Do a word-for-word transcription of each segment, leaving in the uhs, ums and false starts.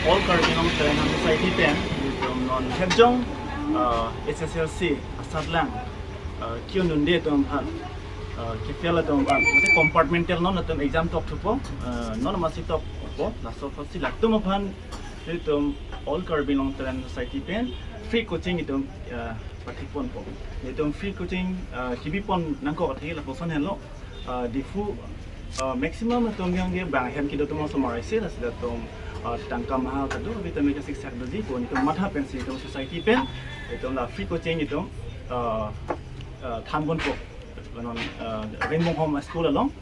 All Karbi Anglong Talent Hunt Society pen, itum non hepjong, uh, H S L C asatlang, uh, ki-un dunde atum aphan, uh, ki-fail atum aphan, mate compartmental non atum exam tok thupo, uh, non masi tokpo, laso apotsi latum aphan, itum All Karbi Anglong Talent Society pen free coaching itum, uh, pathik ponpo. Itum free coaching, uh, kebi pon nangkok athe lapuson henlo. Uh, Diphu, uh, maximum atum yang dia bang hem kedo atum osomar isi, lasi latum, uh, tangka maha kado, abi tame kasik sak doji, ko itum matha pensi itum society pen, itum la free coaching itum, uh, uh, than ponpo. Lanon, uh, Rengbonghom School along.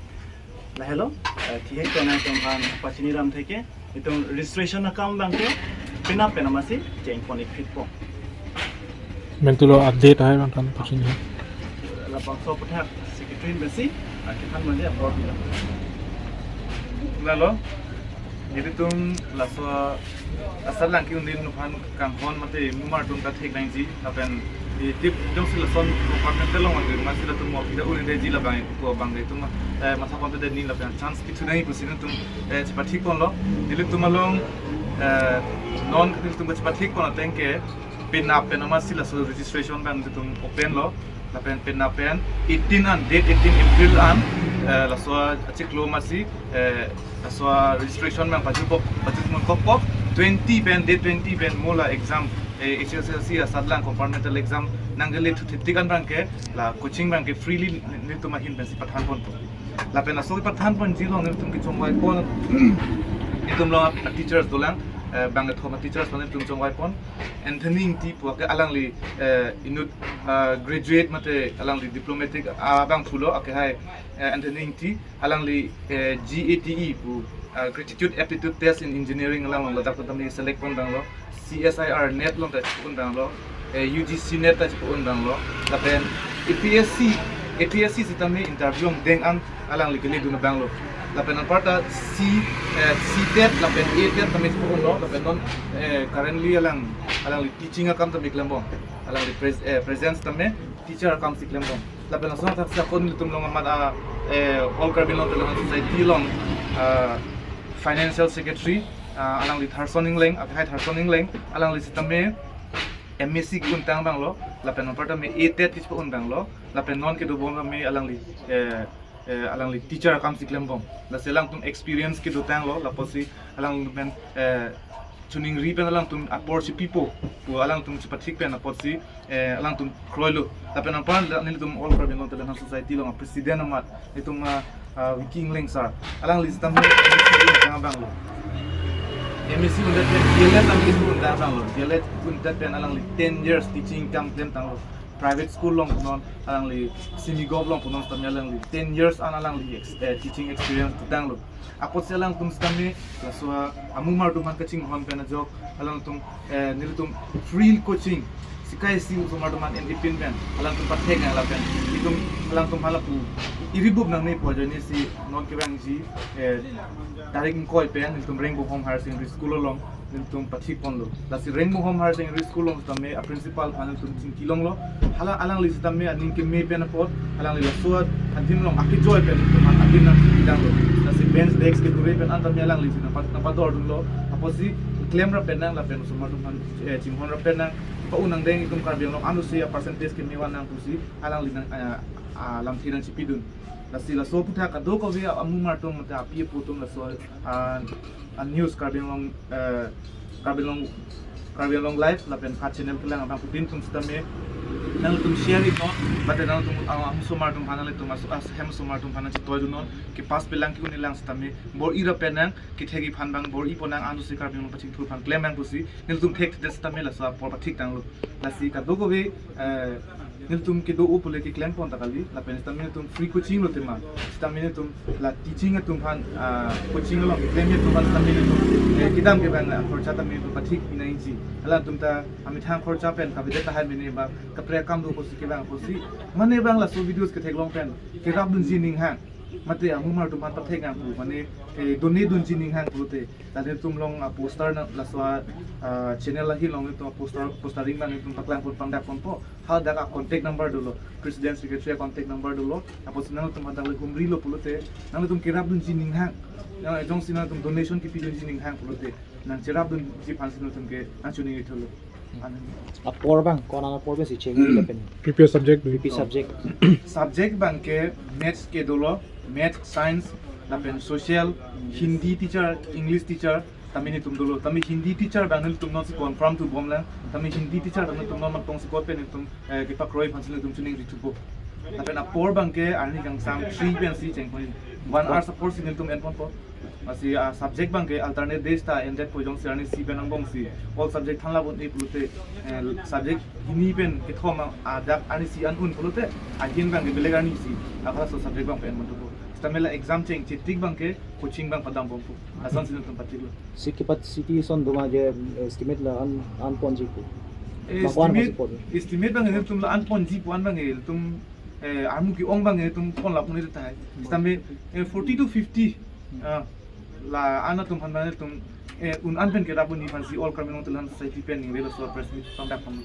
Lahelo, uh, thihek pen itum aphan pachini ram theke, itum registration akam abangke, penap pen amatsi cheng pon ik phitpo. Mentulo update ahai bang than pachini. Labangso aputhak secretary pensi, ah, kethan manje apor bilang. Lalo, nelitum laso asatlang ki-un dunde aphan kanghon mate mumar atum ta thek nangji, lapen itip jongsi lason compartmental along mate masi latum mo pida un dundeji labang ko abang itum, eh, matha ponte dei, neli lapen chance kithu nangji pusi nelitum, eh, chepathik ponlo. Nelitum along, eh, non nelitum chepathik pon ateng ke penap pen amatsi laso registration abang itum open lo. Lapen penap pen eighteen an, date eighteen April an, eh, laso achiklo amatsi, eh, laso registration abang pajutpo, pajut nangkokpo. Twenty pen, date twenty pen mo la exam, eh, H S L C asatlang compartmental exam nangkele thuthetik an abangke la coaching abangke freely nelitum ahin pensi pathan ponpo. Lapen laso kepathan ponji along nelitum kechongvai pon, itum along a-teachers dolang, eh, bang kethom a-teachers along nelitum chongvai pon. Anthony Ingti pu ke alangli, eh, inut, ah, graduate mate alangli diplomatic, ah, abang pulo, ake hai, eh, Anthony Ingti, alangli, eh, G A T E pu, ah, Gratitude Aptitude Test in Engineering along ladak tame select pon abang lo, C S I R NET along ta chepon abang lo, eh, U G C NET ta chepon abang lo, lapen A P S C, A P S C sitame interview angdeng an alangli kele dun abang lo. Lapen anparta C, eh, C tet lapen A tet tame chepon lo, lapen non, eh, currently alang, alangli teaching akam tame klembom. Alangli pres-, eh, presence tame teacher akam si klembom. Lapen lason athak si akon nelitum along amat a, eh, All Karbi Anglong Talent Hunt Society along, ah, financial secretary, ah, alangli Tharson Ingleng, ake hai Tharson Ingleng, alangli sitame M A C ki-un tang abang lo, lapen anparta me A tet chepon abang lo, lapen non kedobom tame alangli, eh, eh, alangli teacher akam si klembom. Lasi alangtum experience kedo tanglo, lapusi alangtum pen, eh, choningri pen alangtum apor chepipo pu alangtum chepathik pen apotsi, eh, alangtum kroilo. Lapen anpar nelitum All Karbi Anglong Talent Hunt Society along president amat itum, ah, ah, Vicky Ingleng sir. Alangli sitame M A C un tang abang lo. M A C un det pen D L Ed alangli un tang abang lo. D L Ed un det pen alangli ten years teaching kam klem tanglo. Private school along punon, alangli semi gov along punon sitame alangli ten years an alangli ex-, eh, teaching experience tanglo. Apotsi alangtum sitame laso amumar atum aphan kachinghon pen ajok alangtum, eh, nelitum free coaching sikai si osomar atum aphan enipin pen alangtum pathek nang lapen itum alangtum aphan lapu iribup nangne pu ajoine si non kevangji, eh, tarik ingkoi pen nelitum Rengbonghom Higher Secondary School along nelitum pathik ponlo. Lasi Rengbonghom Higher Secondary School along sitame a principal aphan nelitum chingki longlo. Hala alangli sitame aning keme pen apot alangli laso adin along akejoi pen nelitum aphan adin nangchingki tanglo. Lasi bench desk kedure pen an tame alangli si nangpa-, nangpador dunlo. Apotsi klem rap pen nang lapen osomar atum aphan, eh, chinghon rap pen nang, pa-un angdeng itum Karbi Anglong anut si a percentage keme van nang pusi alangli nang, eh, ah, lamthe nangchipidun. Lasi laso aputhak kadokave amumar atum mate api apo atum laso, ah, a news Karbi Anglong, eh, Karbi Anglong, Karbi Anglong Live lapen ka channel kelang abangphutin atum sitame nangtum share iknon, mate nangtum, ah, ahem osomar atum aphan, nangtum aso-, ahem osomar atum aphan nangchitoi dunnon, kepass pelang ke-un-e lang sitame bor-i rap pen nang, kethek-i aphan abang bor-i pon nang, anut si Karbi Anglong pachingthur aphan klem nang pusi nelitum thekthedet sitame laso apor pathik tanglo. Lasi kadokave, eh, nelitum kedo-o pule keklem pon ta kali, lapen sitame nelitum free coaching lo tema. Sitame nelitum la teaching atum aphan, ah, coaching along keklem atum aphan sitame nelitum, eh, kedam kevang akhorcha tame nelitum pathik pi nangji. Alangtum ta amethang khorcha pen kavedet tahai mene ba kaprek akam do pusi kevang pusi. Mane abang laso videos ketheklong pen kerap dunji ninghang, mate amumar atum aphan pathek nang pu, mane, eh, donate dunji ninghang pulote. Tadi nelitum along a poster na laso a, ah, channel ahin along nelitum a poster, postering abang nelitum paklang pon pangdak ponpo. Hadak a contact number dolo, president secretary a contact number dolo. Apotsi nangtum hadak le humrilo pulote, nangtum kerap dunji ninghang, nang jongsi nangtum donation kepi dunji ninghang pulote, nangcherapdunji aphansi nelitum ke nangchiningrithotlo. An- Apor abang, ko-an apor abang si cheng lapen Previous subject. P P subject. Subject abang ke maths ke dolo, maths, science, lapen social, Hindi teacher, English teacher, tame nelitum dolo. Tame Hindi teacher abang nelitum non si confirm thu bomlang. Tame Hindi teacher abang nelitum non mantong si kot pen nelitum, eh, kepakroi aphansi nelitum chiningrithutpo. Lapen apor abang ke arni kangsam three pensi chengpon. One hour apor si nelitum enponpo. Lasi, ah, subject abang ke alternate days ta endet po jongsi arnisi pen angbongsi all subject thanlapon-e pulote, eh, subject hini pen kethom adak arnisi an-un pulote, ahin abang ke beleg arnisi, ah, halaso subject abang pen enponpo. Sitame la exam cheng chitrik abang ke coaching abang padambompo. Lasonsi nelitum patiklo. Si capacity ason doma je estimate la an anponji pu. Eh, Bang ko-an estimate, masih pon. Estimate abang nelitum la anponji pu an abang nelitum, eh, armu ke-ong abang nelitum ponlap nelitum tahai. Sitame, eh, forty to fifty. Ah, la an atum aphan abang nelitum, eh, un-an pen kerapdunji aphansi all Karbi Anglong Television Society pen neli laso press meet pangdakpon.